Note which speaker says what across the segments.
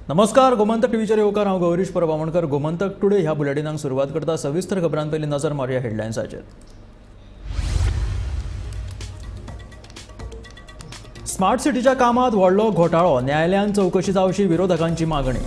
Speaker 1: नमस्कार, गोमंतक टीव्हीचेर येवकार. हांव गौरीश परब आमोणकर. गोमंतक टुडे ह्या बुलेटिनाक सुरवात करता. सविस्तर खबरां पयलीं नजर मारुया हेडलायन्साचेर. स्मार्ट सिटीच्या कामात व्हडलो घोटाळो, न्यायालयान चवकशी जावची विरोधकांची मागणी.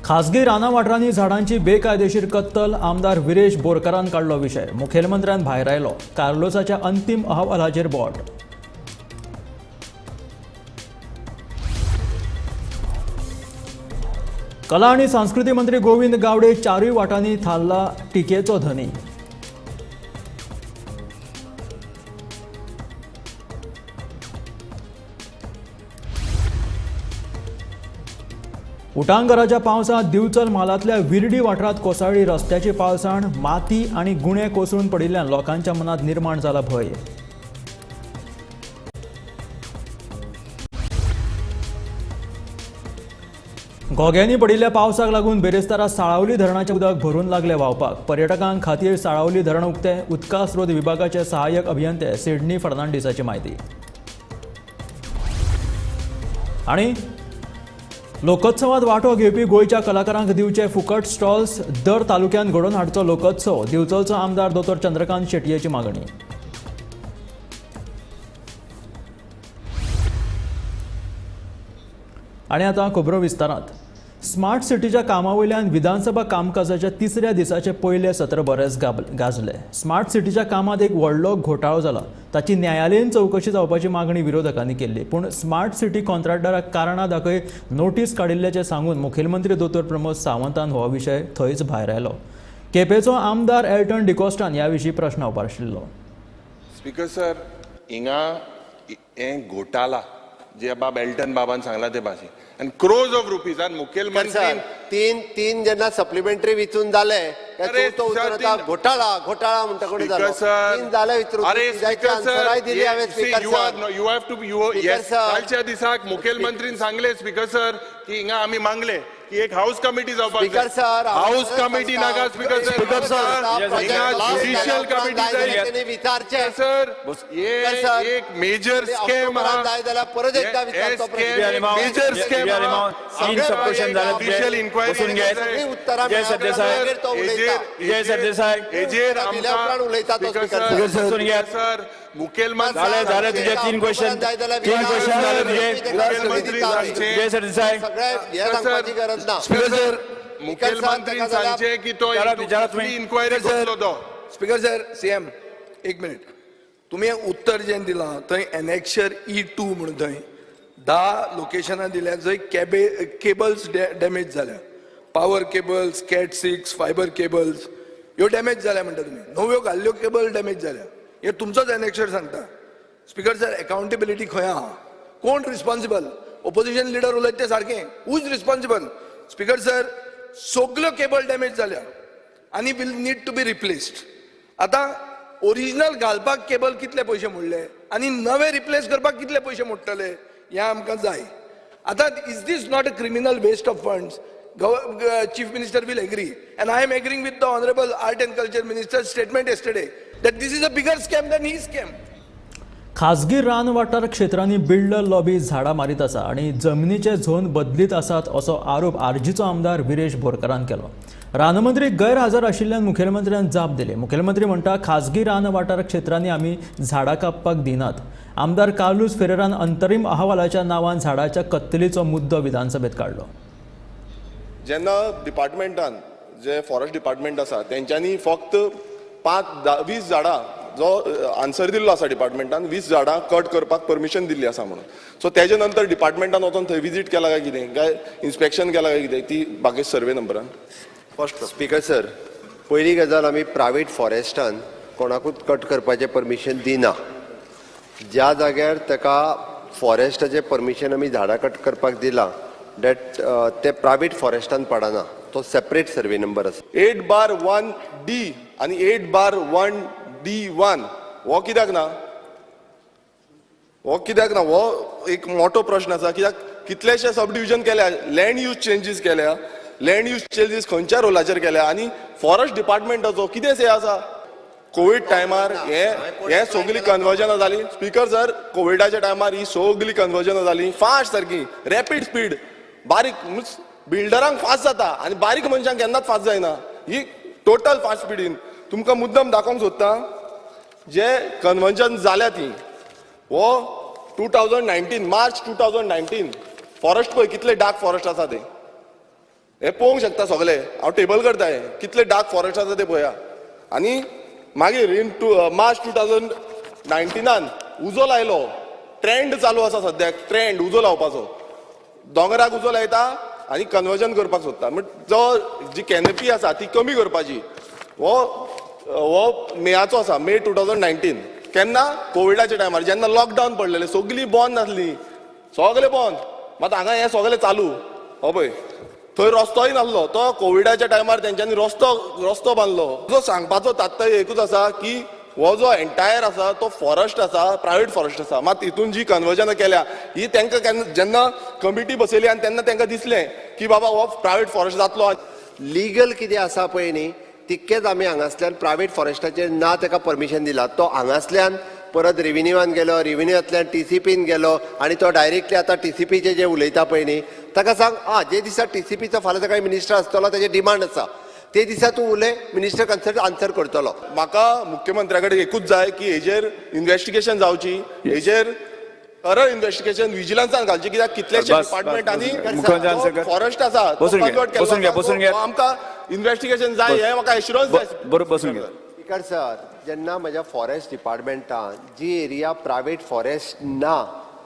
Speaker 1: खासगी रानां वाठारांनी झाडांची बेकायदेशीर कत्तल, आमदार विरेश बोरकारान काडलो विशय. मुखेलमंत्र्यान भायरायलो, कार्लोसाच्या अंतीम अहवालाचेर बोट. कला आनी संस्कृती मंत्री गोविंद गावडे चारूय वाटांनी थारला टिकेचो धनी. उटांगराच्या पावसांत दिवचल म्हालांतल्या विर्डी वाठारांत कोसळ्ळी रस्त्याची पालसाण, माती आनी गुणे कोसळून पडिल्ल्यान लोकांच्या मनांत निर्माण जाला भंय. घोग्यांनी पडिल्ल्या पावसाक लागून बेरेस्तारा साळावली धरणाचें उदक भरून लागलें व्हांवपाक. पर्यटकां खातीर साळावली धरण उक्तें. उदका स्रोत विभागाचे सहाय्यक अभियंते सिडनी फर्नांडीसाची म्हायती. आनी लोकोत्सवात वांटो घेवपी गोंयच्या कलाकारांक दिवचे फुकट स्टॉल्स, दर तालुक्यांत घडोवन हाडचो लोकोत्सव, दिवचलचो आमदार दोतोर चंद्रकांत शेटयेची मागणी. आनी आतां खबरो विस्तारांत. स्मार्ट सिटीच्या कामा वयल्यान विधानसभा कामकाजाच्या तिसऱ्या दिसाचें पयलें सत्र बरेंच गाजलें. स्मार्ट सिटीच्या कामांत एक व्हडलो घोटाळो जाला, ताची न्यायालयीन चवकशी जावपाची मागणी विरोधकांनी केल्ली. पूण स्मार्ट सिटी कॉन्ट्रॅक्टराक कारणां दाखय नोटीस काडिल्ल्याचें सांगून मुखेलमंत्री दोतोर प्रमोद सावंतान हो विशय थंयच भायर आयलो. केपेंचो आमदार एल्टन डिकोस्टान ह्या विशीं प्रश्न उपाशिल्लो.
Speaker 2: स्पीकर सर, हिंगा हें घोटाला जे बाब एल्टन बाबान सांगला ते भाशेन आनी क्रोज ऑफ रुपीज आनी मुखेलमंत्री
Speaker 3: तीन तीन जेन्ना सप्लिमेंटरी विचून जाले घोटाळा घोटाळा म्हणटा कोणी जालो. तीन जाले विचरून दिली हांवें.
Speaker 2: You have to कालच्या दिसाक मुखेलमंत्रीन सांगले स्पीकर सर की हिंगा आमी मागले की एक हाऊस कमिटी जावपाक.
Speaker 3: स्पीकर सर,
Speaker 2: हाऊस कमिटी नाका स्पीकर सर, हिंगा ज्युडिशियल कमिटी जाय.
Speaker 3: विचारचे
Speaker 2: सर, हे एक मेजर स्कॅम
Speaker 3: जाय जाल्यार परत एकदा विचारतो.
Speaker 2: मेजर स्कॅम,
Speaker 4: तीन सब क्वेश्चन झाले
Speaker 2: ज्युडिशियल इन्क्वायरी.
Speaker 3: उत्तरां
Speaker 4: जय सरदेसाय, जय सरदेसाय,
Speaker 2: हेजेर
Speaker 3: आमकां उलयता तो
Speaker 2: स्पीकर सर. मुखेलमंत्री
Speaker 4: झाले झाले तुझे तीन क्वेश्चन, तीन क्वेश्चन झाले तुझे.
Speaker 2: मुखेलमंत्री
Speaker 4: जय सरदेसाय,
Speaker 3: सगळे सांगपाची गरज ना.
Speaker 2: स्पीकर सर, मुखेलमंत्री सांगचे की तो इन्क्वायरी करतलो तो.
Speaker 5: स्पीकर सर, सीएम एक मिनिट, तुम्ही उत्तर जें दिलां थंय एनेक्शर E2 म्हणून थंय 10 लोकेशनां दिल्या जंय केबल्स डॅमेज जाल्या. Power cables, cat 6, fibre cables ह्यो डॅमेज जाल्या म्हणटा तुमी. नव्यो घाल्ल्यो केबल डॅमेज जाल्या, हे तुमचोच एनेक्शर सांगता. स्पीकर सर, अकाउंटेबिलिटी खंय आहा? कोण रिस्पॉन्सिबल? ओपोजिशन लिडर उलयता तें सारकें, who is responsible? Speaker sir, सगल्यो केबल डॅमेज जाल्या आनी will need to be replaced. आतां ओरिजिनल घालपाक केबल कितले पयशे मोडले आनी नवे रिप्लेस करपाक कितले पयशे मोडटले हें आमकां जाय. आतां is this not a criminal waste of funds? Chief Minister will agree, and I am agreeing with the Honorable Art and Culture Minister's statement yesterday that this is a bigger scam than his scam.
Speaker 1: खासगी रान वाठार क्षेत्रांनी builder lobby झाडां मारीत आसा आनी जमनीचे zone बदलीत आसात असो आरोप आरजीचो आमदार विरेश बोरकारान केलो. रानमंत्री गैरहजर आशिल्ल्यान मुखेलमंत्र्यान जाप दिली. मुखेलमंत्री म्हणटा खासगी रान वाठार क्षेत्रांनी आमी झाडां कापपाक दिनात. आमदार कार्लूस फेरेरान अंतरीम अहवालाच्या नांवान झाडाच्या कत्तलीचो मुद्दो विधानसभेत काडलो.
Speaker 6: जेन्ना डिपार्टमेंटान जे फॉरेस्ट डिपार्टमेंट आसा तेंच्यांनी फक्त 5-20 झाडां जो आन्सर दिल्लो आसा डिपार्टमेंटान 20 झाडां कट करपाक परमिशन दिल्ली आसा म्हणून. सो तेजे नंतर डिपार्टमेंटान वचोन थंय विजीट केला काय कितें, काय इन्स्पेक्शन केला काय कितें ती बाकी सर्वे नंबरान.
Speaker 3: फर्स्ट स्पीकर सर, पयली गजाल आमी प्रायवेट फॉरेस्टान कोणाकूच कट करपाचें परमिशन दिना. ज्या जाग्यार ताका फॉरेस्टाचें परमिशन आमी झाडां कट करपाक दिलां that ते प्रायवेट फॉरेस्टान पडना. तो सेपरेट सर्वे नंबर आसा.
Speaker 6: 8/1D आनी 8/1D1 हो कित्याक ना, हो कित्याक ना, हो एक मोठो प्रश्न आसा. कित्याक कितलेशे सब डिविजन केल्या, लँड यूज चेंजीस केल्या, लँड यूज चेंजीस खंयच्या रोलाचेर केल्या आनी फॉरेस्ट डिपार्टमेंटाचो कितें से आसा. कोवीड टायमार हे हे सगळी कन्वर्जनां जाली. स्पीकर सर, कोविडाच्या टायमार ही सगळी कन्वर्जनां जाली फास्ट, सारकी रॅपीड स्पीड. बारीक बिल्डरांक फास्ट जाता आनी बारीक मनशांक केन्नाच फास्ट जायना. ही टोटल फास्ट स्पिडीन तुमकां मुद्दम दाखोवंक सोदता जे कन्वर्जन जाल्या ती. हो 2019, मार्च 2019 फॉरेस्ट पळय कितले डार्क फॉरेस्ट आसा ते, हे पळोवंक शकता सगळे. हांव टेबल करता हे कितले डार्क फॉरेस्ट आसा ते पळया. आनी मागीर इन मार्च 2019 उजो लायलो. ट्रेंड चालू आसा सद्याक, ट्रेंड उजो लावपाचो. दोंगराक उजो लायता आनी कन्वर्जन करपाक सोदता. म्हण जो जी कॅनपी आसा ती कमी करपाची. हो हो मेयाचो आसा, मे 2019. केन्ना कोविडाच्या टायमार जेन्ना लॉकडावन पडलेलें, सगळीं बंद आसली, सगळें बंद. मात हांगा हें सगळें चालू. हो पळय थंय रस्तोय नासलो, तो कोविडाच्या टायमार तेंच्यांनी रस्तो बांदलो. जो सांगपाचो तात्पर्य एकूच आसा की हो जो एंटायर आसा तो फॉरेस्ट आसा, प्रायवेट फॉरेस्ट आसा. मात हितून जी कन्वर्जनां केल्या ही तांकां जेन्ना कमिटी बसयली आनी तेन्ना तांकां दिसलें की बाबा हो प्रायवेट फॉरेस्ट जातलो.
Speaker 3: लिगल कितें आसा पळय न्ही तितकेंच आमी हांगासल्यान प्रायवेट फॉरेस्टाचेर ना ताका परमिशन दिला. तो हांगासल्यान परत रेविन्यूवान गेलो, रेविन्यूवांतल्यान टीसीपीन गेलो आनी तो डायरेक्टली आतां टीसीपीचे जे उलयता पळय न्ही ताका सांग आं जे दिसा टीसीपीचो फाल्यां सकाळी मिनिस्टर आसतलो ताजे डिमांड आसा ते दिसा तूं उलय, मिनिस्टर कन्सर्ट आन्सर करतलो.
Speaker 6: म्हाका मुख्यमंत्र्या कडेन एकूच जाय की हेजेर इन्वेस्टिगेशन जावची, हेजेर खरो इन्वेस्टिगेशन विजिलन्सान घालची. कित्याक कितलेशे डिपार्टमेंट आनी फॉरेस्ट आसा आमकां इन्वेस्टिगेशन जाय, हें म्हाका एश्युरन्स जाय.
Speaker 4: बरोबर बसून घे.
Speaker 3: स्पीकर सर, जेन्ना म्हज्या फॉरेस्ट डिपार्टमेंटान जी एरिया प्रायवेट फॉरेस्ट ना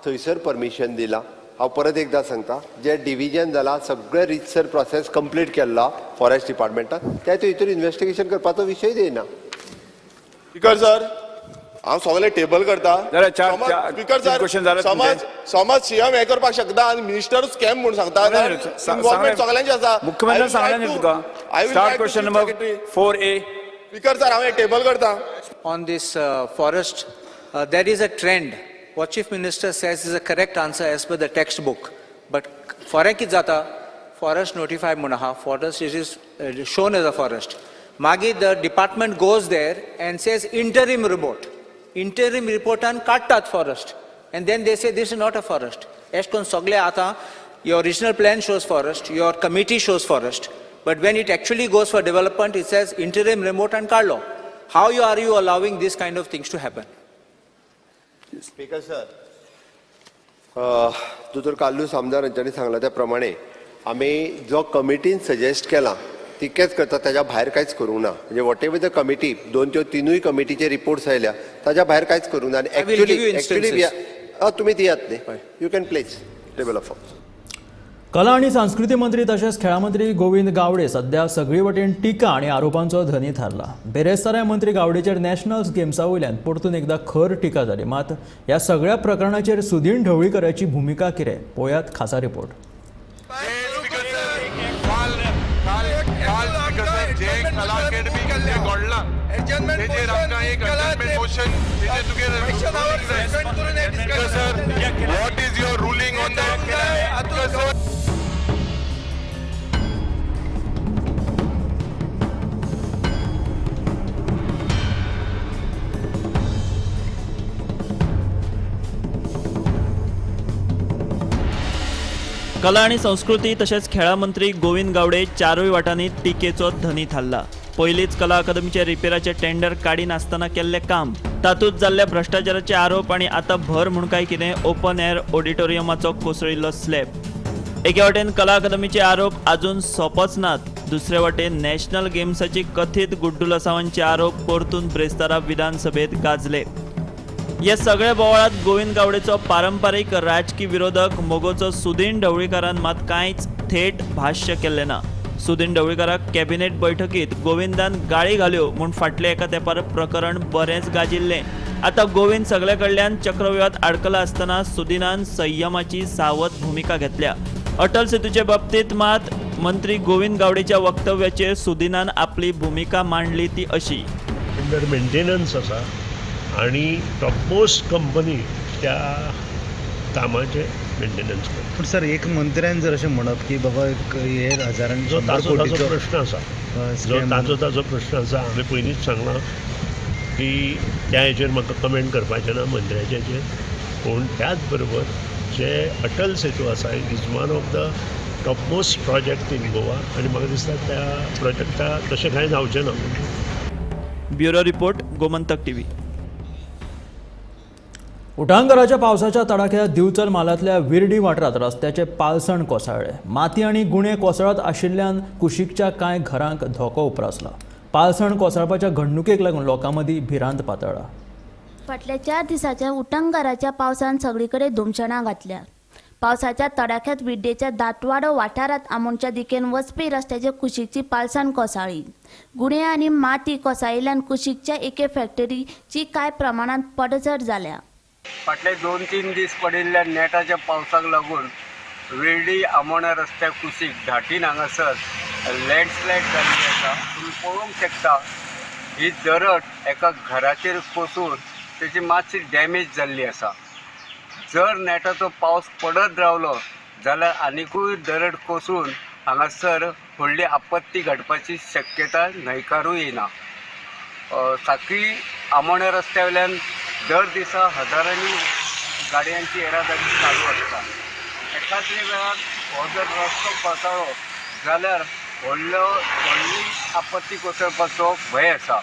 Speaker 3: थंयसर परमिशन दिलां. हांव परत एकदां सांगता, जे डिविजन जाला सगळें रितसर प्रोसेस कंप्लीट केल्लो फॉरेस्ट डिपार्टमेंटान, त्या हितून इन्वेस्टिगेशन करपाचो विशय येना.
Speaker 6: स्पीकर सर, हांव सगळें टेबल करता. स्पीकर सर, समज सीएम हें करपाक शकता आनी मिनिस्टर स्कॅम म्हूण सांगता. इन्वॉल्वमेंट सगळ्यांची आसा.
Speaker 4: मुख्यमंत्र्यान सांगलें न्ही तुका. Start question number 4A.
Speaker 6: Speaker sir, हांव हें टेबल करता.
Speaker 7: On this forest, there is a trend. What Chief Minister says is a correct answer as per the textbook. But foreign कितें जाता, forest notified म्हूण आहा, forest it is shown as a forest. मागीर the department goes there and says interim report. Interim reportan काडटात forest. And then they say this is not a forest. एश कोन सगळे आतां your original plan shows forest, your committee shows forest. But when it actually goes for development, it says interim report and काडलो. How are you allowing this kind of things to happen?
Speaker 3: Speaker sir, दोतोर कार्लूस आमदार हांच्यांनी सांगला त्या प्रमाणे आमी जो कमिटीन suggest केला तितकेंच करता, ताच्या भायर कांयच करूंक ना. म्हणजे what ever the committee, 2 त्यो 3 कमिटीचे रिपोर्ट्स आयल्या ताच्या भायर कांयच करूंक ना. आनी एक्चुअली तुमी दियात न्ही, you can place table of.
Speaker 1: कला आनी संस्कृती मंत्री तशेंच खेळां मंत्री गोविंद गावडे सध्या सगळी वटेन टिका आनी आरोपांचो धनी थारला. बेरेस्ताराय मंत्री गावडेचेर नॅशनल गेम्सा वयल्यान परतून एकदा खर टिका जाली. मात ह्या सगळ्या प्रकरणाचेर सुदीन ढवळीकराची भुमिका कितें, पळयात खासा report.
Speaker 2: What is your ruling on that?
Speaker 8: कला आनी संस्कृती तशेंच खेळां मंत्री गोविंद गावडे चारूय वाटांनी टिकेचो धनी थारला. पयलींच कला अकादमीचे रिपेराचे टेंडर काडिनासतना केल्लें काम, तातूंत जाल्ल्या भ्रश्टाचाराचे आरोप आनी आतां भर म्हूण काय कितें ओपन एअर ऑडिटोरियमाचो कोसळिल्लो स्लॅब. एके वटेन कला अकादमीचे आरोप आजून सोंपच नात, दुसरे वटेन नॅशनल गेम्साची कथीत गुड्डुलसावांचे आरोप परतून ब्रेस्तारा विधानसभेत गाजले. हे सगळे बोवाळात गोविंद गावडेचो पारंपारीक राजकी विरोधक मोगोचो सुदीन ढवळीकारान मात कांयच थेट भाश्य केल्लें ना. सुदीन ढवळीकाराक कॅबिनेट बैठकीत गोविंदान गाळी घाल्यो म्हूण फाटल्या एका तेंपार प्रकरण बरेंच गाजिल्लें. आतां गोविंद सगळे कडल्यान चक्रव्यूहात आडकला आसतना सुदीनान संयमाची सावध भुमिका घेतल्या. अटल सेतूचे बाबतींत मात मंत्री गोविंद गावडेच्या वक्तव्याचेर सुदिनान आपली भुमिका मांडली ती अशी.
Speaker 9: अंडर मेंटेनन्स आसा आनी टॉपमोस्ट कंपनी त्या कामाचें मेंटेनन्स करता.
Speaker 10: पूण सर एक मंत्र्यान जर अशें म्हणप की बाबा हे हजारांनी
Speaker 9: जो ताजो ताजो प्रश्न आसा, जो ताजो ताजो प्रश्न आसा, हांवें पयलींच सांगलां की त्या हेजेर म्हाका कमेंट करपाचें ना मंत्र्याच्या हेजेर. पूण त्याच बरोबर जे अटल सेतू आसा is one of the topmost project in Goa आनी म्हाका दिसता त्या प्रोजेक्टा तशें कांय जावचें ना.
Speaker 8: Bureau report, Gomantak TV.
Speaker 1: उटांगराच्या पावसाच्या तडाख्यात दिवचल म्हालांतल्या विर्डी वाठारांत रस्त्याचे पालसण कोसळ्ळें. माती आनी गुणे कोसळत आशिल्ल्यान कुशीकच्या कांय घरांक धोको उप्रासला. पालसण कोसळपाच्या घडणुकेक लागून लोकां मदीं भिरांत पातळ्ळा.
Speaker 11: फाटल्या 4 दिसांच्या उटंगाराच्या पावसान सगळे कडेन धुमशणां घातल्या. पावसाच्या तडाख्यात विड्डेच्या दाटवाडो वाठारांत आमोणच्या दिकेन वचपी रस्त्याचे कुशीकची पालसण कोसळ्ळी. गुणे आनी माती कोसळिल्ल्यान कुशीकच्या एके फॅक्टरीची कांय प्रमाणांत पडझड जाल्या.
Speaker 12: फाटले 2-3 दीस पडिल्ल्या नेटाच्या पावसाक लागून विर्डी आमोणा रस्त्या कुशीक घाटीन हांगासर लँडस्लायड जाल्ली आसा. तुमी पळोवंक शकता ही दरड एका घराचेर कोसळून तेची मातशी डॅमेज जाल्ली आसा. जर नेटाचो पावस पडत रावलो जाल्यार आनिकूय दरड कोसळून हांगासर व्हडली आपत्ती घडपाची शक्यता न्हयकारूं येना. साखळी आमोण्या रस्त्या वयल्यान दर दिसा हजारांनी गाडयांची येरादारी चालू आसता. एकाद्रे वेळार हो जर रस्तो कोसळ्ळो जाल्यार व्हडली आपत्ती कोसळपाचो भंय आसा.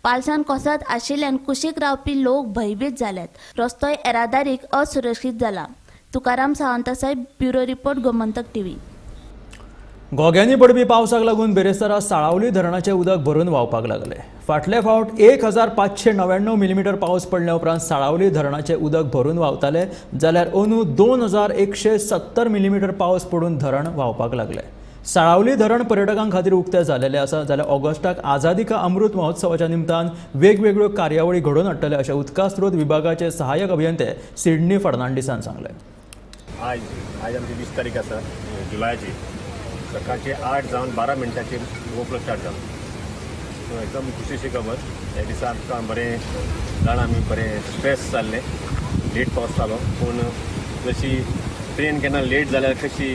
Speaker 11: पालसण कोसळत आशिल्ल्यान कुशीक रावपी लोक भयभीत जाल्यात. रस्तो येरादारीक असुरक्षीत जाला. Tukaram Sawant Saheb, bureau report, Gomantak TV.
Speaker 1: घोग्यांनी पडपी पावसाक लागून बिरेस्तारा साळावली धरणाचें उदक भरून व्हांवपाक लागलें. फाटले फावट 1599 मिलीमीटर पावस पडल्या उपरांत साळावली धरणाचें उदक भरून व्हांवतालें, जाल्यार अंदू 2170 मिलीमीटर पावस पडून धरण व्हांवपाक लागलें. साळावली धरण पर्यटकां खातीर उक्तें जालेलें आसा, जाल्यार ऑगस्टाक आझादी का अमृत महोत्सवाच्या निमतान वेगवेगळ्यो कार्यावळी घडोवन हाडटले अशें उदका स्रोत विभागाचे सहाय्यक अभियंते सिडनी फर्नांडीसान सांगलें.
Speaker 13: आज आमची 20 तारीख आसा जुलयाची. सकाळचे 8:12 ओवरफ्लो स्टार्ट जालो. सो एकदम खुशीची खबर. ह्या दिसा आमकां बरें जाणां आमी बरें स्ट्रेस जाल्लें, लेट पावस जालो. पूण जशी ट्रेन केन्ना लेट जाल्यार कशी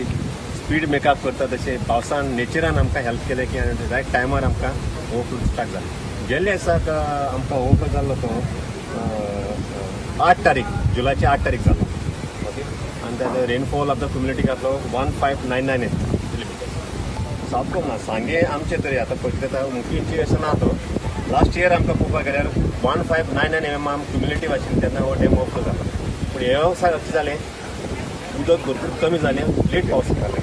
Speaker 13: स्पीड मेकअप करता तशें पावसान नेचरान आमकां हेल्प केलें की रायट टायमार आमकां ओवरफ्लो स्टार्ट जालो. गेल्ल्या दिसाक आमकां ओवरफ्लो जाल्लो तो 8 तारीख, जुलयाची 8 तारीख जालो. ओके, आनी ताजो रेनफॉल आमचो क्युमुलेटीव आसलो 1599 मिलीमिटर. सामको ना सांगे आमचे तरी आतां पळयता मुखेची अशें ना तो. लास्ट इयर आमकां पळोवपाक गेल्यार 1599 mm आम क्युमुलेटीव आशिल्लें तेन्ना हो डॅम ओवरफ्लो जालो. पूण हे वर्सा अशें जालें, उदक भरपूर कमी जालें, लेट पावस लागलो,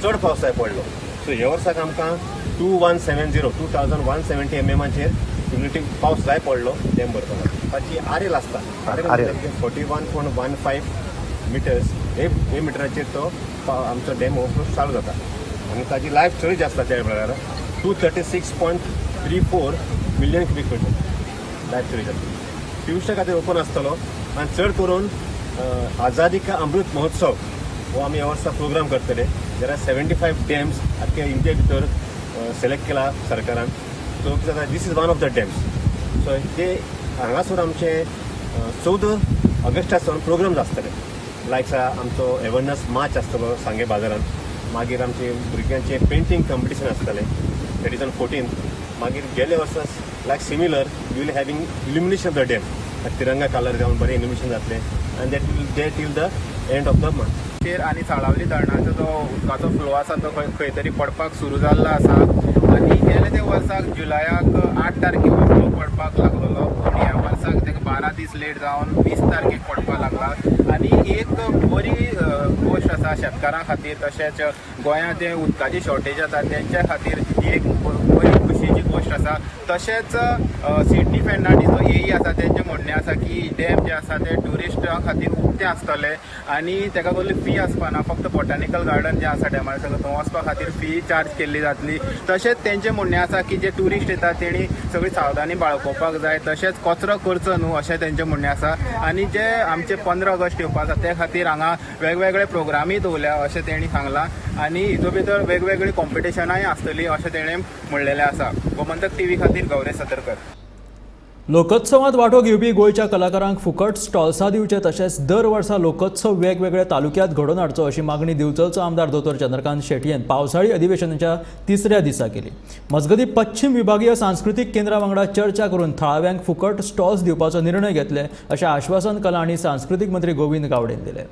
Speaker 13: चड पावस पडलो. सो ह्या वर्साक आमकां 2170 mm क्युमुलेटीव पावस जाय पडलो डॅम भरपाक. ताची आरएल आसता, आरएल 41.15 मिटर्स हे मिटराचेर तो आमचो डॅम ओवरफ्लो चालू जाता. आनी ताजी लायफ चड आसता त्या वेळार 236.34 मिलियन क्युबीक मिटर लायफ चड जाता. ट्युरिस्टा खातीर ओपन आसतलो आनी चड करून आझादी का अमृत महोत्सव हो आमी ह्या वर्सा प्रोग्राम करतले. जाल्यार 75 डॅम्स आख्या इंडिया भितर सिलेक्ट केला सरकारान. सो कितें जाता, this is one of the dams. So ते हांगासर आमचे 14 ऑगस्टा सावन प्रोग्राम्स आसतले. लायक आमचो अवेरनस मार्च आसतलो सांगे बाजारान, मागीर आमचे भुरग्यांचे पेंटींग कॉम्पिटिशन आसतलें, that is on 14. मागीर गेल्या वर्सा like similar you will having illumination of the dam, Tiranga colour जावन बरें इल्युमिनेशन जातलें आनी that will there till the end of the month.
Speaker 14: चेर आनी साळावली धरणाचो जो उदकाचो फ्लो आसा तो खंय तरी पडपाक सुरू जाल्लो आसा. आनी गेले त्या वर्साक जुलयाक 8 तारखेक हो फ्लो पडपाक लागलेलो, पूण ह्या वर्साक ताका 12 दीस लेट जावन 20 तारखेक पडपाक लागला. आनी एक बरी गोश्ट आसा शेतकारां खातीर, तशेंच गोंयांत जे उदकाची शॉर्टेज आसा तेंच्या खातीर ही एक बरी खुशीची गोश्ट आसा. तशेंच सिडनी फर्नांडीस जो एई आसा तेंचें म्हणणें आसा की डॅम जे आसा ते ट्युरिस्टां खातीर उक्ते आसतले आनी ताका कसली फी आसपाना, फक्त बॉटानिकल गार्डन जें आसा डॅमार सगळें थंय वचपा खातीर फी चार्ज केल्ली जातली. तशेंच तेंचें म्हणणें आसा की जे ट्युरिस्ट येतात तेणी सगळी सावधानी बाळगोवपाक जाय, तशेंच कचरो करचो न्हू अशें तेंचें म्हणणें आसा. आनी जे आमचे 15 ऑगस्ट येवपा आसा ते खातीर हांगा वेगवेगळे प्रोग्रामूय दवरल्या अशें तेणी सांगलां. आनी हितून भितर वेगवेगळी कॉम्पिटिशनांय आसतली अशें तेणें म्हणलेलें आसा. गोमंतक टीव्ही खातीर गौरेश सतरकर.
Speaker 1: लोकोत्सवात वांटो घेवपी गोंयच्या कलाकारांक फुकट स्टॉल्सां दिवचे तशेंच दर वर्सा लोकोत्सव वेगवेगळ्या तालुक्यांत घडोवन हाडचो अशी मागणी दिवचलचो आमदार दोतोर चंद्रकांत शेटयेन पावसाळी अधिवेशनाच्या तिसऱ्या दिसा केली. मजगतीं पश्चिम विभागीय सांस्कृतीक केंद्रा वांगडा चर्चा करून थळाव्यांक फुकट स्टॉल्स दिवपाचो निर्णय घेतले अशें आश्वासन कला आनी सांस्कृतीक मंत्री गोविंद गावडेन दिलें.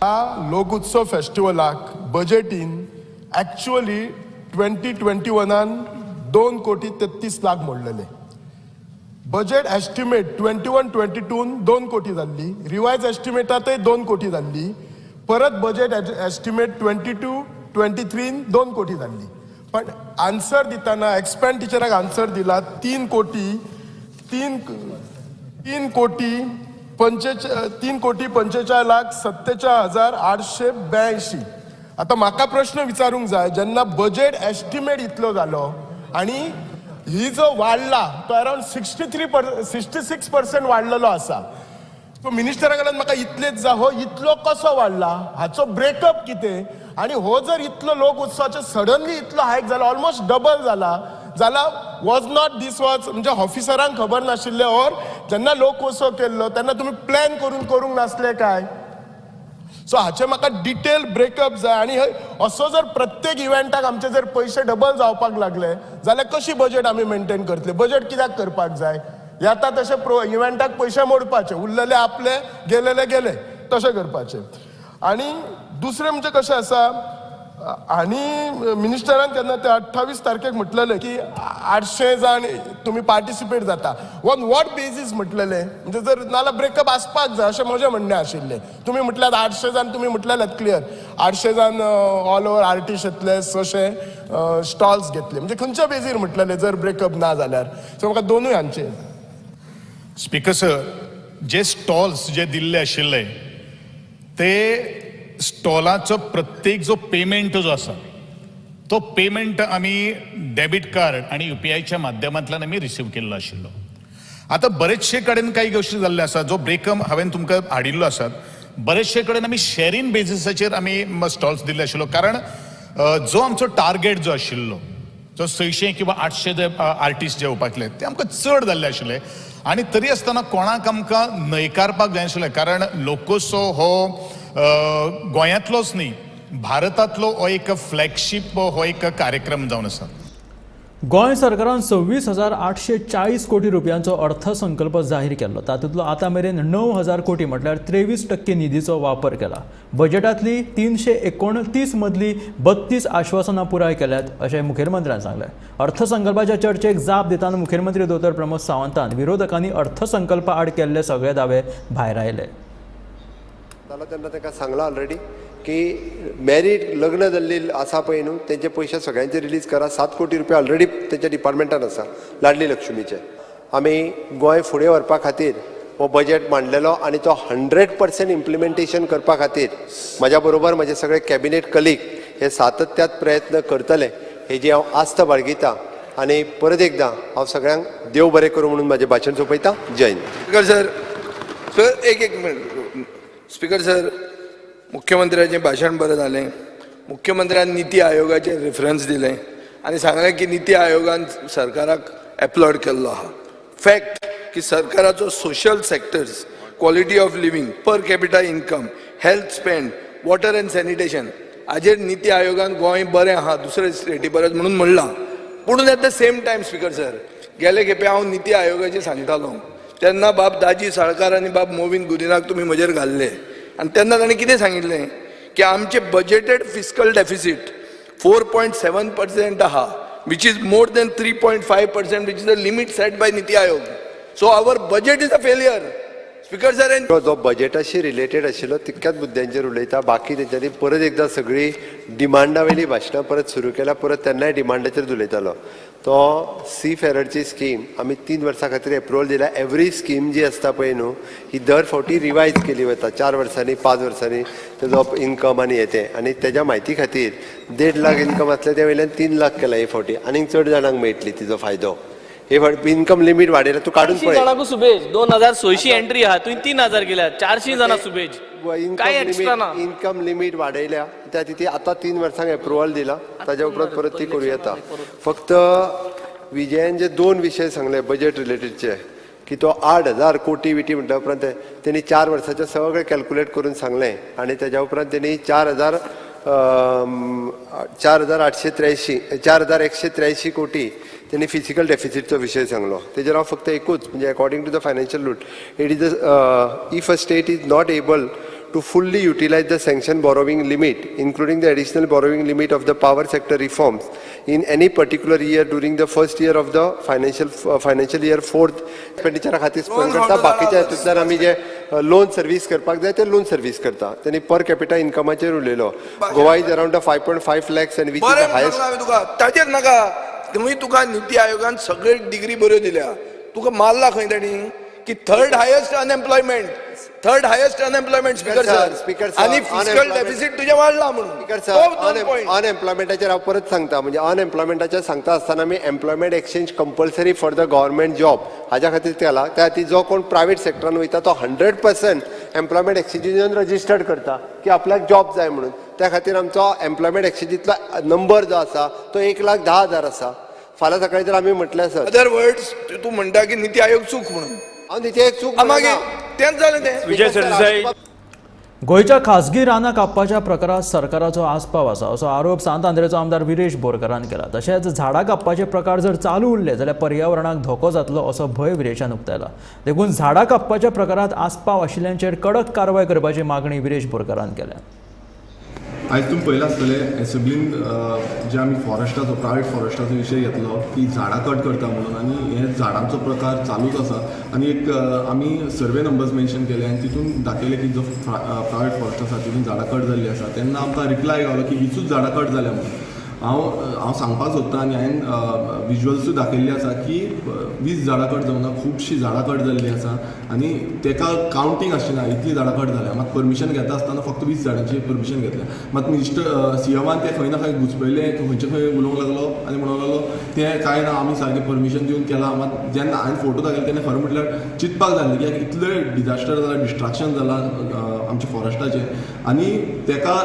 Speaker 15: ह्या लोकोत्सव फेस्टिवलाक बजेटीन एक्चुअली 2021 2,33,00,000 मोडलेले. बजेट एस्टिमेट 21-22 2 कोटी जाल्ली, रिवायज एस्टिमेटातय 2 कोटी जाल्ली, परत बजेट एस्टिमेट 22-23 2 कोटी जाल्ली. पण आन्सर दितना एक्सपेंडिचराक आन्सर दिला 3 कोटी 3,45,47,882. आतां म्हाका प्रश्न विचारूंक जाय, जेन्ना बजेट एस्टिमेट इतलो जालो आनी ही जो वाडला तो अरावंड 66% वाडलेलो आसा, सो मिनिस्टरा कडल्यान म्हाका इतलेच जाय, हो इतलो कसो वाडला, हाचो ब्रेकअप कितें, आनी हो जर इतलो लोक उत्सवाचो सडनली इतलो हायक जाला, ऑलमोस्ट डबल जाला जाला, वॉज not these was म्हणजे ऑफिसरांक खबर नाशिल्लें, ऑर जेन्ना लोकोत्सव केल्लो तेन्ना तुमी प्लॅन करून करूंक नासले काय? सो हाचे म्हाका डिटेल ब्रेकअप जाय. आनी असो जर प्रत्येक इव्हेंटाक आमचे जर पयशे डबल जावपाक लागले जाल्यार कशी बजेट आमी मेंटेन करतले? बजेट कित्याक करपाक जाय? येता तशें इव्हेंटाक पयशे मोडपाचे, उरलेले आपले, गेलेले गेले, तशें करपाचे. आनी दुसरें म्हणजे कशें आसा, आनी मिनिस्टरान केन्ना ते 28 तारखेक म्हटलेलें की 800 जाण तुमी पार्टिसिपेट जाता, ऑन what basis म्हटलेलें? म्हणजे जर नाल्यार ब्रेकअप आसपाक जाय अशें म्हजें म्हणणें आशिल्लें. तुमी म्हटल्यार 800 जाण, तुमी म्हटलेलें क्लियर 800 जाण ऑल ओवर आर्टिस्ट येतले, 600 स्टॉल्स घेतले, म्हणजे खंयच्या बेजीर म्हटलेलें जर ब्रेकअप ना जाल्यार? सो म्हाका दोनूय हांचे.
Speaker 16: स्पीकर सर, जे स्टॉल्स जे दिल्ले आशिल्ले ते स्टॉलाचो प्रत्येक जो पेमेंट जो आसा तो पेमेंट आमी डेबीट कार्ड आनी UPIच्या माध्यमांतल्यान आमी रिसीव केल्लो आशिल्लो. आतां बरेचशे कडेन काही गोश्टी जाल्ल्यो आसा, जो ब्रेकअप हांवें तुमकां हाडिल्लो आसा, बरेचशे कडेन आमी शेरींग बेजिसाचेर आमी स्टॉल्स दिल्ले आशिल्लो, कारण जो आमचो टार्गेट जो आशिल्लो जो 600 किंवा 800 जे आर्टिस्ट जे येवपाकले ते आमकां चड जाल्ले आशिल्ले, आनी तरी आसतना कोणाक आमकां न्हयकारपाक जाय आशिल्लें, कारण लोकोत्सव हो गोंयांतलोच न्ही, भारतांतलो हो एक फ्लॅगशीप हो एक कार्यक्रम जावन आसा.
Speaker 1: गोंय सरकारान 26,840 कोटी रुपयांचो अर्थसंकल्प जाहीर केल्लो. तातूंतलो आतां मेरेन 9,000 कोटी म्हटल्यार 23% निधीचो वापर केला. बजेटांतली 329 मदली 32 आश्वासनां पुराय केल्यात अशें मुखेलमंत्र्यान सांगलें. अर्थसंकल्पाच्या चर्चेक जाप दितना मुखेलमंत्री दोतोर प्रमोद सावंतान विरोधकांनी अर्थसंकल्पा आड केल्ले सगळे दावे भायर आयले.
Speaker 3: तेन्ना ताका सांगलां ऑलरेडी की मॅरीड लग्न जाल्ली आसा पळय न्हू, तेंचे पयशे सगळ्यांचे रिलीज करा. 7 कोटी रुपया ऑलरेडी तेंच्या डिपार्टमेंटान आसा लाडली लक्ष्मीचे. आमी गोंय फुडें व्हरपा खातीर हो बजेट मांडलेलो आनी तो 100% इम्प्लिमेंटेशन करपा खातीर म्हज्या बरोबर म्हजे सगळे कॅबिनेट कलीग हे सातत्यात प्रयत्न करतले हेजी हांव आस्त बाळगिता. आनी परत एकदां हांव सगळ्यांक देव बरें करूं म्हणून म्हाजें भाशण सोंपयता. जय हिंद.
Speaker 5: स्पीकर सर, सर एक minute. Speaker sir, मुख्यमंत्र्याचें भाशण बरें जालें. मुख्यमंत्र्यान निती आयोगाचें रेफरन्स दिलें आनी सांगलें की निती आयोगान सरकाराक एप्लॉड केल्लो आहा. फॅक्ट की सरकाराचो social sectors, quality of living, per capita income, health spend, water and sanitation हाजेर निती आयोगान गोंय बरें आहा दुसरे स्टेटी परस म्हणून म्हणलां. पूण at the same time speaker sir, गेले खेपे हांव निती आयोगाचें सांगतालो तेन्ना बाब दाजी साळकार आनी बाब मोविन गुदिनाक तुमी म्हजेर घाल्ले आनी तेन्ना ताणें कितें सांगिल्लें की आमचें बजेटेड फिस्कल डेफिसीट 4.7% आहा, which is more than 3.5%, which is the limit set by NITI Aayog. So our budget is a failure. Speaker sir,
Speaker 3: जो बजेटाशी रिलेटेड आशिल्लो तितक्याच मुद्द्यांचेर उलयता. बाकी तेंच्यांनी परत एकदां सगळी डिमांडा वयली भाशणां परत सुरू केल्या, परत तेन्नाय डिमांडाचेर उलयतालो. तो सी फेररची स्कीम आमी 3 वर्सां खातीर एप्रुवल दिल्या. एवरी स्कीम जी आसता पळय न्हू ही दर फावटी रिवायज केली वता, 4 वर्सांनी 5 वर्सांनी तेजो इन्कम आनी हें तें. आनी तेज्या म्हायती खातीर 1.5 लाख इन्कम आसलें ते वयल्यान 3 लाख केला हे फावटी, आनीक चड जाणांक मेळटली तिजो फायदो. हे फावटी इन्कम लिमीट वाडयला, तूं काडून पळय.
Speaker 17: जाणांकू सुबेज 2600 एंट्री आहा, तुवें 3000 केल्या, 400 जाणां सुबेज.
Speaker 3: इन्कम लिमीट वाडयल्या त्या ती आतां 3 वर्सांक एप्रुवल दिला, ताज्या उपरांत परत ती करूं येता. फक्त विजयान जे 2 विशय सांगले बजेट रिलेटेडचे की तो 8,000 कोटी विटी म्हटल्या उपरांत तेणी 4 वर्साचें सगळें कॅल्कुलेट करून सांगलें आनी तेज्या उपरांत तेणी 4,883 4,183 कोटी तेणी फिजिकल डेफिसिटचो विशय सांगलो. तेजेर हांव फक्त एकूच म्हणजे according to the financial rule it is if a state is not able to fully utilize the sanction borrowing limit, including the additional borrowing limit of the power sector reforms in any particular year during the first year of the financial year fourth expenditure खातीर spend करता, बाकीच्या हितूंतल्यान आमी जे loan service करपाक जाय ते loan service करता. तेणी per capita इन्कमाचेर उलयलो. Goa is around 5.5 lakhs and which is the highest.
Speaker 5: तुका ताचेर नाका, तुमी तुका निती आयोगान सगळे डिग्री बऱ्यो दिल्या, तुका मारला खंय ताणी की third highest unemployment, third highest unemployment speaker sir,
Speaker 3: speaker sir,
Speaker 5: आणि फिस्कल डेफिसिट तुझे वाढला म्हणून.
Speaker 3: स्पीकर सर, अनएम्प्लॉयमेंटाचेर हांव परत सांगता, म्हणजे अनएम्प्लॉयमेंटाचेर सांगता आसतना आमी employment exchange compulsory for the government job हाज्या खातीर केला. त्या खातीर जो कोण प्रायवेट सेक्टरान वयता तो 100% एम्प्लॉयमेंट एक्सचेंजीन रजिस्टर्ड करता की आपल्याक जॉब जाय म्हणून. त्या खातीर आमचो एम्प्लॉयमेंट एक्सचेंजींतलो नंबर जो आसा तो 1,10,000 आसा. फाल्यां सकाळी जर आमी म्हटलें सर,
Speaker 5: अदर वर्ड्स तूं म्हणटा की निती आयोग चूक म्हणून.
Speaker 3: हांव निती आयोग चूक
Speaker 5: मागीर तेंच जालें तें.
Speaker 4: विजय सरदेसाई.
Speaker 1: गोंयच्या खासगी रानां कापपाच्या प्रकारात सरकाराचो आस्पाव आसा असो आरोप सांत आंद्रेचो आमदार विरेश बोरकारान केला. तशेंच झाडां कापपाचे प्रकार जर चालू उरले जाल्यार पर्यावरणाक धोको जातलो असो भंय विरेशान उक्तायला. देखून झाडां कापपाच्या प्रकारात आस्पाव आशिल्ल्यांचेर कडक कारवाय करपाची मागणी विरेश बोरकारान केल्या.
Speaker 6: आयज तुमी पळयलां आसतलें एसेंब्लीन जे आमी फॉरेस्टाचो प्रायवेट फॉरेस्टाचो विशय घेतलो की झाडां कट करता म्हणून, आनी हे झाडांचो प्रकार चालूच आसा. आनी एक आमी सर्वे नंबर्स मेन्शन केले आनी तितून दाखयले की जो प्रायवेट फॉरेस्ट आसा तितून झाडां कट जाल्ली आसा. तेन्ना आमकां रिप्लाय गावलो की 20 झाडां कट जाल्या म्हणून. हांव सांगपाक सोदता आनी हांवें विज्युअल्सूय दाखयल्ले आसा की 20 झाडां कट जावना, खुबशीं झाडां कट जाल्लीं आसा आनी तेका कावंटींग आसची ना इतलीं झाडां कट जाल्या. मात परमिशन घेता आसतना फक्त 20 झाडांची परमिशन घेतल्या. मात मिनिस्टर सीएमान तें खंय ना खंय घुसपयलें, खंयचे खंय उलोवंक लागलो आनी म्हणूंक लागलो तें कांय ना, आमी सारकें परमिशन दिवन केलां. मात जेन्ना हांवें फोटो दाखयले तेन्ना खरें म्हटल्यार चिंतपाक जालें की इतलें डिजास्टर जालां, डिस्ट्रक्शन जालां आमच्या फॉरेस्टाचें आनी तेका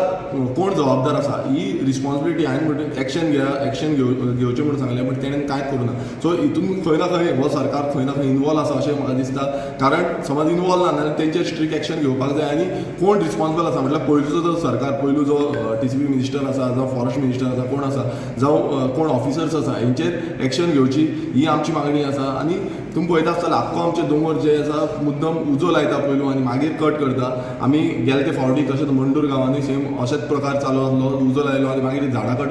Speaker 6: कोण जबाबदार आसा ही रिस्पॉन्सिबिलिटी हांवें एक्शन घेया, एक्शन घेवचें म्हणून सांगलें, बट तेणें कांयच करूं ना. सो हितून खंय ना खंय हो सरकार खंय ना खंय इनवॉल्व आसा अशें म्हाका दिसता. कारण समज इनवॉल्व ना जाल्यार तेंचेर स्ट्रिक्ट एक्शन घेवपाक जाय आनी कोण रिस्पॉन्सिबल आसा म्हटल्यार पयलूचो जो सरकार, पयलू जो TCP minister आसा, जावं फॉरेस्ट मिनिस्टर आसा, कोण आसा, जावं कोण ऑफिसर्स आसा, हेंचेर एक्शन घेवची ही आमची मागणी आसा. आनी तुमी पळयता आसतले आख्खो आमचे दोंगर जे आसा मुद्दम उजो लायता पयलू आनी मागीर कट करता. आमी गेले ते फावटी तशेंच मंडूर गांवांनी सेम अशेंच प्रकार चालू आसलो, उजो लायलो आनी मागीर झाडां कट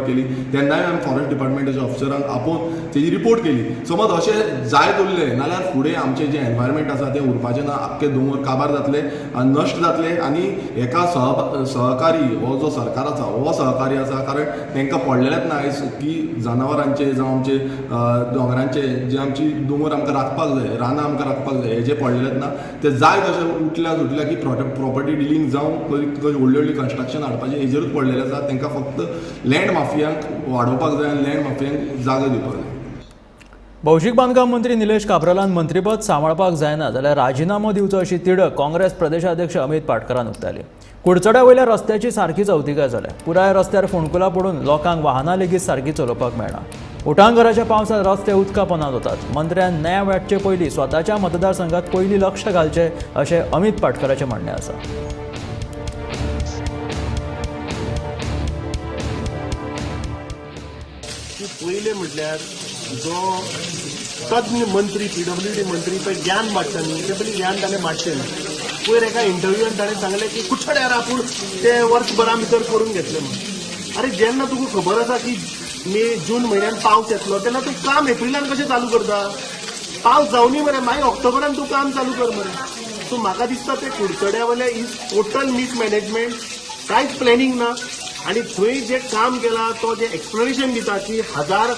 Speaker 6: केली. तेन्नाय आमी फॉरेस्ट डिपार्टमेंटाच्या ऑफिसरांक आपोवन तेजी रिपोर्ट केली. समज अशें जायत उरलें नाल्यार फुडें आमचें जें एनवायरमेंट आसा तें उरपाचें ना, आख्खे दोंगर काबार जातले आनी नश्ट जातले. आनी हेका सहकारी हो जो सरकार आसा हो सहकारी आसा, कारण तांकां पडलेलेंच ना आयज की जनावरांचे जावं आमचे दोंगरांचे जे आमची दोंगर आमकां राखपाक जाय, रानां आमकां राखपाक जाय, हेजें पडलेलेंच ना. ते जाय तशें उठल्या सुटल्या की प्रॉपर्टी डिलींग जावं व्हडली व्हडली कन्स्ट्रक्शन हाडपाचें हेजेरूच पडलेलें आसा. तांकां फक्त लँड माफियांक वाडोवपाक जाय आनी लँड माफियांक जागो दिवपाक जाय.
Speaker 1: भौशीक बांदकाम मंत्री निलेश काब्रालान मंत्रीपद सांबाळपाक जायना जाल्यार राजिनामो दिवचो अशी तिडक काँग्रेस प्रदेशाध्यक्ष अमित पाटकरान उक्तायली. कुडचड्या वयल्या रस्त्याची सारकी चवतिकाय जाल्या. पुराय रस्त्यार फोंडकुलां पडून लोकांक वाहनां लेगीत सारकी चलोवपाक मेळना. उटांगराच्या पावसांत रस्ते उदका पोंदा वतात. मंत्र्यान न्याय वांटचे पयलीं स्वताच्या मतदारसंघात पयलीं लक्ष घालचें अशें अमित पाटकराचें म्हणणें आसा.
Speaker 17: पयलें म्हटल्यार जो तज्ञ मंत्री PWD मंत्री पळय ज्ञान वांट्टा न्ही, ते पयलीं ज्ञान ताणें वांटचें न्ही. पयर एका इंटरव्यून ताणें सांगलें की कुडचड्यार आपूण ते वर्सभरा भितर करून घेतलें म्हणून. अरे जेन्ना तुका खबर आसा की मे जून म्हयन्यान पावस येतलो तेन्ना तूं काम एप्रिलान कशें चालू करता? पावस जावनी मरे, मागीर ऑक्टोबरान तूं काम चालू कर मरे. सो म्हाका दिसता ते कुडचड्या वयले is total mismanagement, कांयच प्लॅनिंग ना. आनी थंय जें काम केलां तो जें एक्सप्लेनेशन दिता की 1000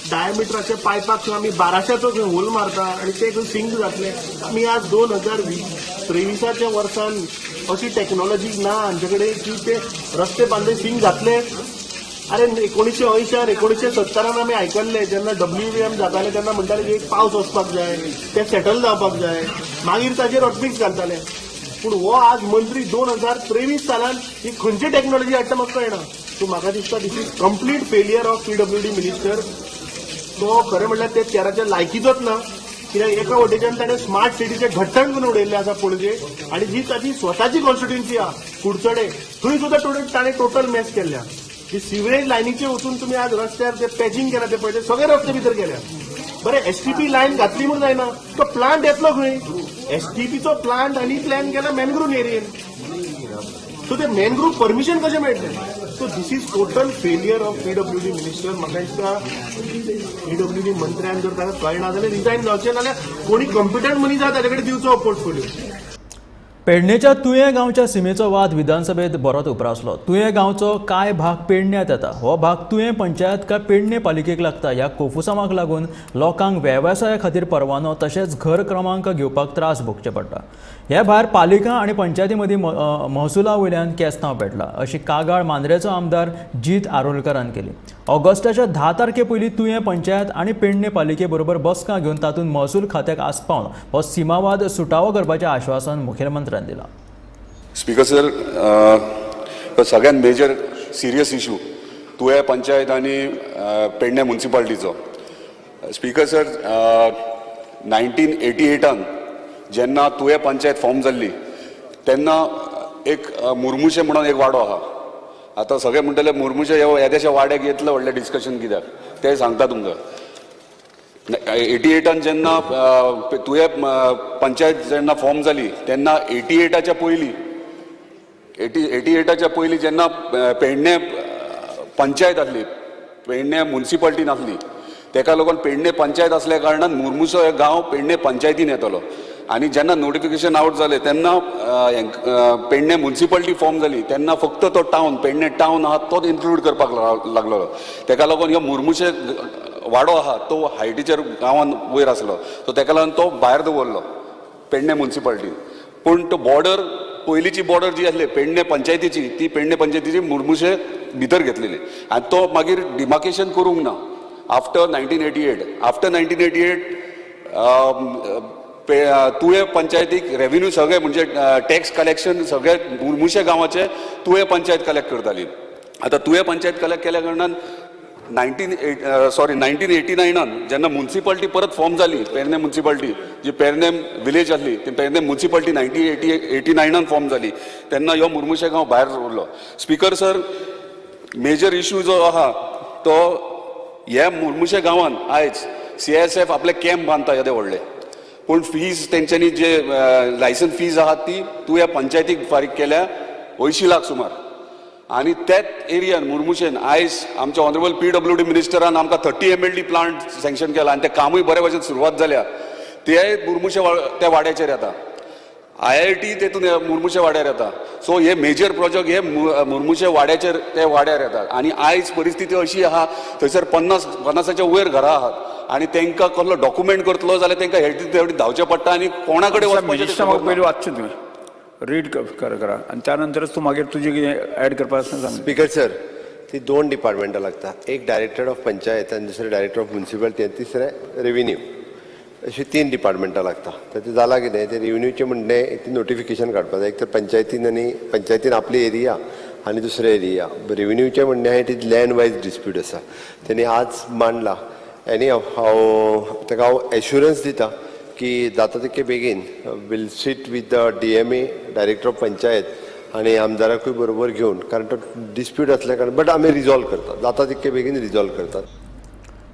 Speaker 17: डायमिटराच्या पायपाक थंय आमी 1200चो थंय होल मारता आनी ते खंय सिंक जातले. आमी आज 2023 वर्सान अशी टॅक्नोलॉजी ना आमचे कडेन की ते रस्ते बांदले सिंक जातले. अरे 1980 1970 आमी आयकल्ले जेन्ना WVM जाताले तेन्ना म्हणटाले की एक पावस वचपाक जाय, ते सेटल जावपाक जाय, मागीर ताजेर हॉटमिक्स घालताले. पूण हो आज मंत्री 2023 सालान ही खंयची टॅक्नॉलॉजी हाडटा म्हाका कळना. सो म्हाका दिसता this is complete failure of PWD minister. तो खरें म्हणल्यार ते चेराच्या लायकीचोच ना, कित्याक एका वटेच्यान ताणें स्मार्ट सिटीचें घट्टण करून उडयल्लें आसा पणजे, आनी जी ताची स्वताची कॉन्स्टिट्युएन्सी आहा कुडचडे थंय सुद्दां ताणें टोटल मॅस केल्ल्या. ही सिवरेज लायनीचे वचून तुमी आज रस्त्यार जे पॅचिंग केला ते पळयले, सगळे रस्ते भितर गेल्या. बरें, एसटीपी लायन घातली म्हूण जायना, तो प्लांट येतलो खंय? एसटीपीचो प्लांट आनी प्लॅन केला मॅनग्रूव एरियेन, सो ते मॅनग्रूव परमिशन कशें मेळटलें? So this is total failure of PWD minister. म्हाका दिसता पीडब्ल्यूडी मंत्र्यान जर ताका कळना जाल्यार रिजायन जावचें, नाल्यार कोणी कॉम्पिटंट मनीस आसा ताचे कडेन दिवचो पोर्टफोलियो.
Speaker 1: पेडणेच्या तुयें गांवच्या सिमेचो वाद विधानसभेत बरोच उप्रासलो. तुयें गांवचो कांय भाग पेडण्यात येता, हो भाग तुयें पंचायत काय पेडणे पालिकेक लागता. ह्या कोफुसामाक लागून लोकांक वेवसाया खातीर परवानो तशेंच घर क्रमांक घेवपाक त्रास भोगचे पडटा. हे भायर पालिका आनी पंचायती मदीं महसुला वयल्यान केस्तांव पेटला अशी कागाळ मांद्रेचो आमदार जीत आरोलकरान केली. ऑगस्टाच्या 10 तारखे पयलीं तुयें पंचायत आनी पेडणे पालिके बरोबर बसका घेवन तातूंत महसूल खात्याक आस्पावन हो सीमावाद सुटावो करपाचें आश्वासन मुखेलमंत्र्यान दिलां.
Speaker 18: स्पीकर सर, सगळ्यात मेजर सिरियस इशू तुयें पंचायत आनी पेडणे म्युनिसिपालिटीचो. स्पीकर सर, 1988 जेन्ना तुयें पंचायत फॉर्म जाल्ली तेन्ना एक मुर्मुशे म्हणून एक वाडो आहा. आतां सगळे म्हणटले मुर्मुशे येदेशा वाड्याक येतले व्हडलें डिस्कशन कित्याक तें सांगता तुमकां. 88 जेन्ना तुयें पंचायत जेन्ना फॉर्म जाली तेन्ना 88च्या पयलीं 88च्या पयलीं जेन्ना पेडणे पंचायत आसली, पेडणे म्युनिसिपालिटी नासली, तेका लागून पेडणे पंचायत आसल्या कारणान मुर्मुसो हे गांव पेडणे पंचायतीन येतलो. आनी जेन्ना नोटिफिकेशन आवट जालें तेन्ना पेडणे म्युनिसिपालिटी फॉर्म जाली तेन्ना फक्त तो टावन पेडणे टावन आहा तोच इन्क्लूड करपाक लागलो. तेका लागून ह्यो मुर्मुशे वाडो आहा तो हायटीचेर गांवान वयर आसलो, सो तेका लागून तो भायर दवरलो पेडणे म्युनिसिपालिटीन. पूण तो बॉर्डर पयलींची बॉर्डर जी आसली पेडणे पंचायतीची ती पेडणे पंचायतीची मुर्मुशे भितर घेतलेली आनी तो मागीर डिमार्केशन करूंक ना आफ्टर 1988. आफ्टर 1988 तुयें पंचायतीक रेवेन्यू सगळे म्हणजे टॅक्स कलेक्शन सगळे मुर्मुशे गांवाचे तुयें पंचायत कलेक्ट करताली. आतां तुयें पंचायत कलेक्ट केल्या कारणान 1989 जेन्ना म्युनिसिपालिटी परत फॉर्म जाली पेडणे म्युनिसिपालिटी जी पेडणे विलेज आसली ती पेडणे म्युनिसिपालिटी 1989 फॉर्म जाली तेन्ना ह्यो मुर्मुशे गांव भायर उरलो. स्पीकर सर, मेजर इशू जो आहा तो ह्या मुर्मुशे गांवान आयज CISF आपले कॅम्प बांदता येदे व्हडले, पूण फीज तेंच्यांनी जे लायसन्स फीज आहा ती तुया पंचायतीक फारीक केल्या 80 लाख सुमार. आनी त्याच एरियान मुर्मुशेन आयज आमच्या ऑनरेबल PWD मिनिस्टरान आमकां 30 MLD plant sanction केला आनी तें कामूय बरे भशेन सुरवात जाल्या. ते मुर्मुशे त्या वाड्याचेर येता, IIT तेतून मुर्मुशे वाड्यार येता. सो हे मेजर प्रोजेक्ट हे मुर्मुशे वाड्याचेर ते वाड्यार येतात. आनी आयज परिस्थिती अशी आहा थंयसर 50-50 वयर घरां आहात आनी तांकां कसलो डॉक्युमेंट करतलो जाल्यार तांकां हेल्थ तेवढी धांवचें पडटा आनी कोणा कडेन वचपाचें.
Speaker 4: पयलीं वाचचें तुवें रीड करा आनी त्यानंतरच तूं मागीर तुजें कितें एड करपा आसा सांग.
Speaker 3: स्पीकर सर, ती दोन डिपार्टमेंटां लागता, एक डायरेक्टर ऑफ पंचायत आनी दुसरें डायरेक्टर ऑफ म्युनिसिपालिटी आनी तिसरें रेवेन्यू, अशी 3 डिपार्टमेंटां लागता. तर तें जालां कितें, तें रेवेन्यूचें म्हणणें ती नोटिफिकेशन काडपाक जाय. एक तर पंचायतीन आनी पंचायतीन आपली एरिया आनी दुसरे एरिया. रेवेन्यूचें म्हणणें आहा ती लँड वायज डिस्प्यूट आसा, तेणी आज मांडला. आनी हांव ताका हांव एश्युरन्स दिता की जाता तितके बेगीन will sit with the DMA director of panchayat आनी आमदाराकूय बरोबर घेवन, कारण तो डिस्प्यूट आसल्या कारणान बट आमी रिजॉल्व करतात, जाता तितके बेगीन रिजॉल्व करतात.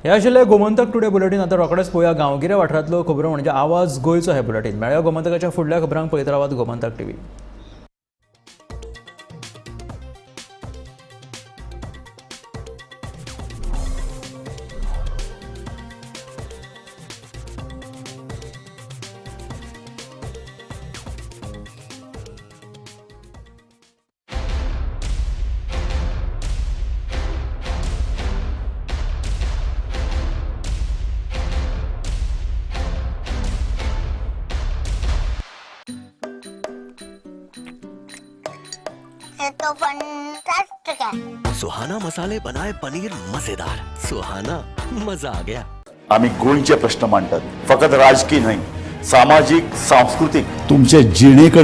Speaker 1: हे आशिल्लें गोमंतक टुडे बुलेटीन. आतां रोखडेच पळोवया गांवगिऱ्या वाठारांतल्यो खबरो म्हणजे आवाज गोंयचो हे बुलेटीन. मेळया गोमंतकाच्या फुडल्या खबरांक. पळयत रावात गोमंतक टीव्ही.
Speaker 19: तो फंटास्टिक है।
Speaker 20: सुहाना मसाले बनाए पनीर मजेदार, सुहाना मजा आ गया।
Speaker 21: आमी गोंयचे प्रश्न मांडटात, फकत राजकीय न्हय, सामाजीक, सांस्कृतीक,
Speaker 22: तुमचे जिणेकडे